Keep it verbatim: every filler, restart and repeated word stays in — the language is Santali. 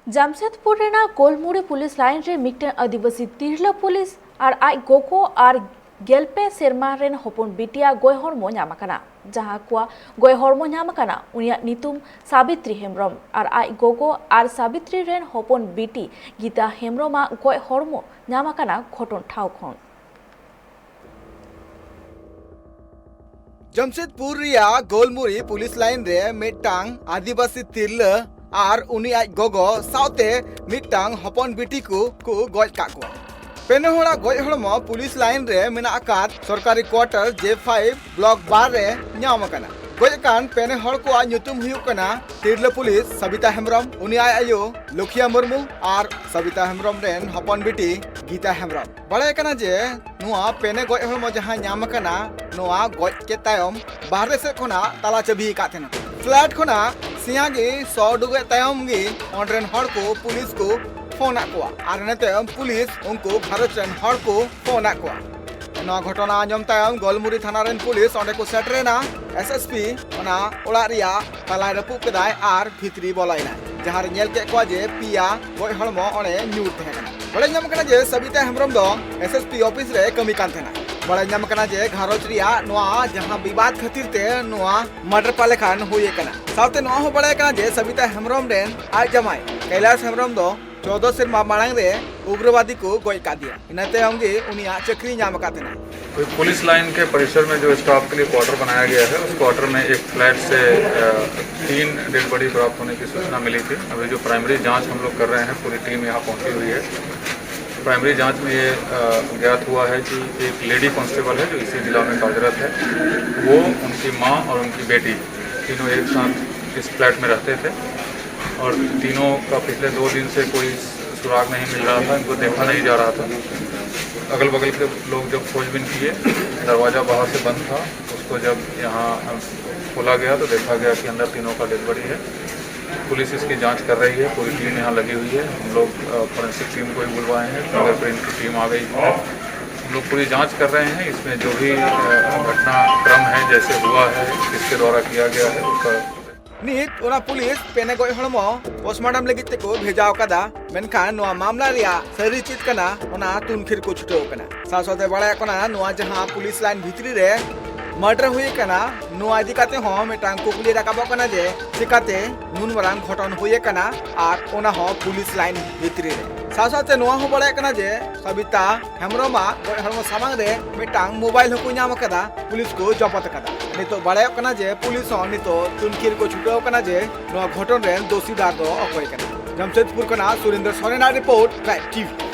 ᱡᱟᱢᱥᱮᱫᱽᱯᱩᱨ ᱨᱮᱱᱟᱜ ᱜᱳᱞᱢᱩᱲᱤ ᱯᱩᱞᱤᱥ ᱞᱟᱭᱤᱱ ᱨᱮ ᱢᱤᱫᱴᱟᱝ ᱟᱹᱫᱤᱵᱟᱹᱥᱤ ᱛᱤᱨᱞᱟᱹ ᱯᱩᱞᱤᱥ ᱟᱨ ᱟᱡ ᱜᱚᱜᱚ ᱟᱨ ᱜᱮᱞ ᱯᱮ ᱥᱮᱨᱢᱟ ᱨᱮᱱ ᱦᱚᱯᱚᱱ ᱵᱤᱴᱤᱭᱟᱜ ᱜᱚᱡ ᱦᱚᱲᱢᱚ ᱧᱟᱢ ᱟᱠᱟᱱᱟ, ᱡᱟᱦᱟᱸ ᱠᱚᱣᱟᱜ ᱜᱚᱡ ᱦᱚᱲᱢᱚ ᱧᱟᱢ ᱟᱠᱟᱱᱟ, ᱩᱱᱤᱭᱟᱜ ᱧᱩᱛᱩᱢ ᱥᱟᱵᱤᱛᱨᱤ ᱦᱮᱢᱵᱨᱚᱢ ᱟᱨ ᱟᱡ ᱜᱚᱜᱚ ᱟᱨ ᱥᱟᱵᱤᱛᱨᱤ ᱨᱮᱱ ᱦᱚᱯᱚᱱ ᱵᱤᱴᱤ ᱜᱤᱛᱟ ᱦᱮᱢᱵᱨᱚᱢᱟᱜ ᱜᱚᱡ ᱦᱚᱲᱢᱚ ᱧᱟᱢ ᱟᱠᱟᱱᱟ ᱜᱷᱚᱴᱚᱱ ᱴᱷᱟᱶ ᱠᱷᱚᱱ᱾ ᱡᱟᱢᱥᱮᱫᱽᱯᱩᱨ ᱨᱮᱭᱟᱜ ᱜᱳᱞᱢᱩᱨᱤ ᱯᱩᱞᱤᱥ ᱞᱟᱭᱤᱱ ᱨᱮ ᱢᱤᱫᱴᱟᱝ ᱟᱹᱫᱤᱵᱟᱹᱥᱤ ᱛᱤᱨᱞᱟᱹ ᱟᱨ ᱩᱱᱤ ᱟᱡ ᱜᱚᱜᱚ ᱥᱟᱶᱛᱮ ᱢᱤᱫᱴᱟᱝ ᱦᱚᱯᱚᱱ ᱵᱤᱴᱤ ᱠᱚ ᱠᱚ ᱜᱚᱡ ᱠᱟᱜ ᱠᱚᱣᱟ᱾ ᱯᱮᱱᱮ ᱦᱚᱲᱟᱜ ᱜᱚᱡ ᱦᱚᱲᱢᱚ ᱯᱩᱞᱤᱥ ᱞᱟᱭᱤᱱ ᱨᱮ ᱢᱮᱱᱟᱜ ᱟᱠᱟᱫ ᱥᱚᱨᱠᱟᱨᱤ ᱠᱣᱟᱴᱟᱨ ᱡᱮ ᱯᱷᱟᱭᱤᱵᱷ ᱵᱞᱚᱠ ᱵᱟᱨ ᱨᱮ ᱧᱟᱢ ᱟᱠᱟᱱᱟ᱾ ᱜᱚᱡ ᱟᱠᱟᱱ ᱯᱮᱱᱮ ᱦᱚᱲ ᱠᱚᱣᱟᱜ ᱧᱩᱛᱩᱢ ᱦᱩᱭᱩᱜ ᱠᱟᱱᱟ ᱛᱤᱨᱞᱟᱹ ᱯᱩᱞᱤᱥ ᱥᱟᱵᱤᱛᱟ ᱦᱮᱢᱵᱨᱚᱢ, ᱩᱱᱤ ᱟᱡ ᱟᱭᱳ ᱞᱚᱠᱷᱤᱭᱟ ᱢᱩᱨᱢᱩ ᱟᱨ ᱥᱟᱵᱤᱛᱟ ᱦᱮᱢᱵᱨᱚᱢ ᱨᱮᱱ ᱦᱚᱯᱚᱱ ᱵᱤᱴᱤ ᱜᱤᱛᱟ ᱦᱮᱢᱵᱨᱚᱢ᱾ ᱵᱟᱲᱟᱭ ᱠᱟᱱᱟ ᱡᱮ ᱱᱚᱣᱟ ᱯᱮᱱᱮ ᱜᱚᱡ ᱦᱚᱲᱢᱚ ᱡᱟᱦᱟᱸ ᱧᱟᱢ ᱟᱠᱟᱱᱟ, ᱱᱚᱣᱟ ᱜᱚᱡ ᱠᱮᱫ ᱛᱟᱭᱚᱢ ᱵᱟᱦᱨᱮ ᱥᱮᱫ ᱠᱷᱚᱱᱟᱜ ᱛᱟᱞᱟ ᱪᱟᱹᱵᱤ ᱟᱠᱟᱫ ᱛᱟᱦᱮᱱᱟ᱾ ᱯᱷᱞᱮᱴ ᱠᱷᱚᱱᱟᱜ ᱥᱮᱭᱟ ᱜᱮ ᱥᱚ ᱩᱰᱩᱠᱮᱫ ᱛᱟᱭᱚᱢ ᱜᱮ ᱚᱸᱰᱮ ᱨᱮᱱ ᱦᱚᱲ ᱠᱚ ᱯᱩᱞᱤᱥ ᱠᱚ ᱯᱷᱳᱱ ᱟᱫ ᱠᱚᱣᱟ ᱟᱨ ᱤᱱᱟᱹ ᱛᱟᱭᱚᱢ ᱯᱩᱞᱤᱥ ᱩᱱᱠᱩ ᱜᱷᱟᱨᱚᱸᱡᱽ ᱨᱮᱱ ᱦᱚᱲ ᱠᱚ ᱯᱷᱳᱱ ᱟᱫ ᱠᱚᱣᱟ᱾ ᱱᱚᱣᱟ ᱜᱷᱚᱴᱚᱱᱟ ᱟᱸᱡᱚᱢ ᱛᱟᱭᱚᱢ ᱜᱳᱞᱢᱩᱨᱤ ᱛᱷᱟᱱᱟ ᱨᱮᱱ ᱯᱩᱞᱤᱥ ᱚᱸᱰᱮ ᱠᱚ ᱥᱮᱴᱮᱨᱮᱱᱟ᱾ ᱮᱥᱮᱥᱯᱤ ᱚᱱᱟ ᱚᱲᱟᱜ ᱨᱮᱭᱟᱜ ᱛᱟᱞᱟᱭ ᱨᱟᱹᱯᱩᱫ ᱠᱮᱫᱟᱭ ᱟᱨ ᱵᱷᱤᱛᱨᱤ ᱵᱚᱞᱚᱭᱮᱱᱟᱭ, ᱡᱟᱦᱟᱸ ᱨᱮ ᱧᱮᱞ ᱠᱮᱫ ᱠᱚᱣᱟ ᱡᱮ ᱯᱮᱭᱟ ᱜᱚᱡ ᱦᱚᱲᱢᱚ ᱚᱸᱰᱮ ᱧᱩᱨ ᱛᱟᱦᱮᱸ ᱠᱟᱱᱟ᱾ ᱵᱟᱲᱟᱭ ᱧᱟᱢ ᱠᱟᱱᱟ ᱡᱮ ᱥᱟᱵᱤᱛᱟ ᱦᱮᱢᱵᱨᱚᱢ ᱫᱚ ᱮᱥᱮᱥᱯᱤ ᱚᱯᱷᱤᱥ ᱨᱮ ᱠᱟᱹᱢᱤ ᱠᱟᱱ ᱛᱟᱦᱮᱱᱟ᱾ ᱵᱟᱲᱟᱭ ᱧᱟᱢ ᱠᱟᱱᱟ ᱡᱮ ᱜᱷᱟᱨᱚᱸᱡᱽ ᱨᱮᱭᱟᱜ ᱱᱚᱣᱟ ᱡᱟᱦᱟᱸ ᱵᱤᱵᱟᱫ ᱠᱷᱟᱹᱛᱤᱨ ᱛᱮ ᱱᱚᱣᱟ ᱢᱟᱨᱰᱟᱨ ᱯᱟᱞᱮ ᱠᱷᱟᱱ ᱦᱩᱭ ᱟᱠᱟᱱᱟ᱾ ᱥᱟᱶᱛᱮ ᱱᱚᱣᱟ ᱦᱚᱸ ᱵᱟᱲᱟᱭ ᱠᱟᱱᱟ ᱡᱮ ᱥᱟᱵᱤᱛᱟ ᱦᱮᱢᱵᱨᱚᱢ ᱨᱮᱱ ᱟᱡ ᱡᱟᱢᱟᱭ ᱠᱟᱭᱞᱟᱥ ᱦᱮᱢᱵᱨᱚᱢ ᱫᱚ ᱪᱳᱫᱽᱫᱳ ᱥᱮᱨᱢᱟ ᱢᱟᱲᱟᱝ ᱨᱮ ᱩᱜᱨᱚᱵᱟᱫᱤ ᱠᱚ ᱜᱚᱡ ᱟᱠᱟᱫᱮᱭᱟ᱾ ᱤᱱᱟᱹ ᱛᱟᱭᱚᱢ ᱜᱮ ᱩᱱᱤᱭᱟᱜ ᱪᱟᱹᱠᱨᱤ ᱧᱟᱢ ᱟᱠᱟᱫ ᱛᱟᱦᱮᱱᱟ᱾ तो पुलिस लाइन के परिसर में जो स्टाफ के लिए क्वार्टर बनाया गया है, उस क्वार्टर में एक फ्लैट से, अ, तीन डेड बॉडी प्राप्त होने की सूचना मिली थी। अभी जो प्राइमरी जांच हम लोग कर रहे हैं, पूरी टीम यहाँ पहुँची हुई है। प्राइमरी जांच में ये, अ, ज्ञात हुआ है कि एक लेडी कांस्टेबल है जो इसी जिला में कार्यरत है, वो, उनकी माँ और उनकी बेटी तीनों एक साथ इस फ्लैट में रहते थे और तीनों का पिछले दो दिन से कोई सुराग नहीं मिल रहा था, इनको देखा नहीं जा रहा था। अगल बगल के लोग जब खोजबीन किए, दरवाज़ा बाहर से बंद था, उसको जब यहाँ खोला गया तो देखा गया कि अंदर तीनों का डेड बॉडी है। पुलिस इसकी जांच कर रही है, पूरी टीम यहाँ लगी हुई है। हम लोग, अ, फॉरेंसिक टीम को भी बुलवाए हैं, फिंगरप्रिंट की टीम आ गई है। हम लोग पूरी जांच कर रहे हैं, इसमें जो भी, अ, घटनाक्रम है, जैसे हुआ है, किसके द्वारा किया गया है, उसका ᱱᱤᱛ ᱚᱱᱟ ᱯᱩᱞᱤᱥ ᱯᱮᱱᱮ ᱜᱚᱡ ᱦᱚᱲᱢᱚ ᱯᱳᱥᱴᱢᱚᱨᱴᱮᱢ ᱞᱟᱹᱜᱤᱫ ᱛᱮᱠᱚ ᱵᱷᱮᱡᱟ ᱟᱠᱟᱫᱟ᱾ ᱢᱮᱱᱠᱷᱟᱱ ᱱᱚᱣᱟ ᱢᱟᱢᱞᱟ ᱨᱮᱭᱟᱜ ᱥᱟᱹᱨᱤ ᱪᱮᱫ ᱠᱟᱱᱟ, ᱚᱱᱟ ᱛᱩᱱᱠᱷᱤᱨ ᱠᱚ ᱪᱷᱩᱴᱟᱹᱣ ᱟᱠᱟᱱᱟ᱾ ᱥᱟᱶ ᱥᱟᱶᱛᱮ ᱵᱟᱲᱟᱭᱚᱜ ᱠᱟᱱᱟ, ᱱᱚᱣᱟ ᱡᱟᱦᱟᱸ ᱯᱩᱞᱤᱥ ᱞᱟᱭᱤᱱ ᱵᱷᱤᱛᱨᱤ ᱨᱮ ᱢᱟᱨᱰᱟᱨ ᱦᱩᱭ ᱟᱠᱟᱱᱟ, ᱱᱚᱣᱟ ᱤᱫᱤ ᱠᱟᱛᱮ ᱦᱚᱸ ᱢᱤᱫᱴᱟᱝ ᱠᱩᱠᱞᱤ ᱨᱟᱠᱟᱵᱚᱜ ᱠᱟᱱᱟ ᱡᱮ ᱪᱤᱠᱟᱛᱮ ᱱᱩᱱ ᱢᱟᱨᱟᱝ ᱜᱷᱚᱴᱚᱱ ᱦᱩᱭ ᱟᱠᱟᱱᱟ, ᱟᱨ ᱚᱱᱟ ᱦᱚᱸ ᱯᱩᱞᱤᱥ ᱞᱟᱭᱤᱱ ᱵᱷᱤᱛᱨᱤ ᱨᱮ᱾ ᱥᱟᱶ ᱥᱟᱶᱛᱮ ᱱᱚᱣᱟ ᱦᱚᱸ ᱵᱟᱲᱟᱭᱚᱜ ᱠᱟᱱᱟ ᱡᱮ ᱥᱚᱵᱤᱛᱟ ᱦᱮᱢᱵᱨᱚᱢᱟᱜ ᱜᱚᱡ ᱦᱚᱲᱢᱚ ᱥᱟᱢᱟᱝ ᱨᱮ ᱢᱤᱫᱴᱟᱝ ᱢᱳᱵᱟᱭᱤᱞ ᱦᱚᱸᱠᱚ ᱧᱟᱢ ᱟᱠᱟᱫᱟ, ᱯᱩᱞᱤᱥ ᱠᱚ ᱡᱚᱵᱚᱛ ᱟᱠᱟᱫᱟ᱾ ᱱᱤᱛᱚᱜ ᱵᱟᱲᱟᱭᱚᱜ ᱠᱟᱱᱟ ᱡᱮ ᱯᱩᱞᱤᱥ ᱦᱚᱸ ᱱᱤᱛᱚᱜ ᱛᱩᱱᱠᱷᱤᱨ ᱠᱚ ᱪᱷᱩᱴᱟᱹᱣ ᱟᱠᱟᱱᱟ ᱡᱮ ᱱᱚᱣᱟ ᱜᱷᱚᱴᱚᱱ ᱨᱮᱱ ᱫᱳᱥᱤᱫᱟᱨ ᱫᱚ ᱚᱠᱚᱭ ᱠᱟᱱᱟ᱾ ᱡᱟᱢᱥᱮᱫᱽᱯᱩᱨ ᱠᱷᱚᱱᱟᱜ ᱥᱩᱨᱮᱱᱫᱨᱚ ᱥᱚᱨᱮᱱᱟᱜ ᱨᱤᱯᱳᱨᱴ, ᱴᱨᱟᱭᱤᱵᱽ ᱴᱤᱵᱷᱤ᱾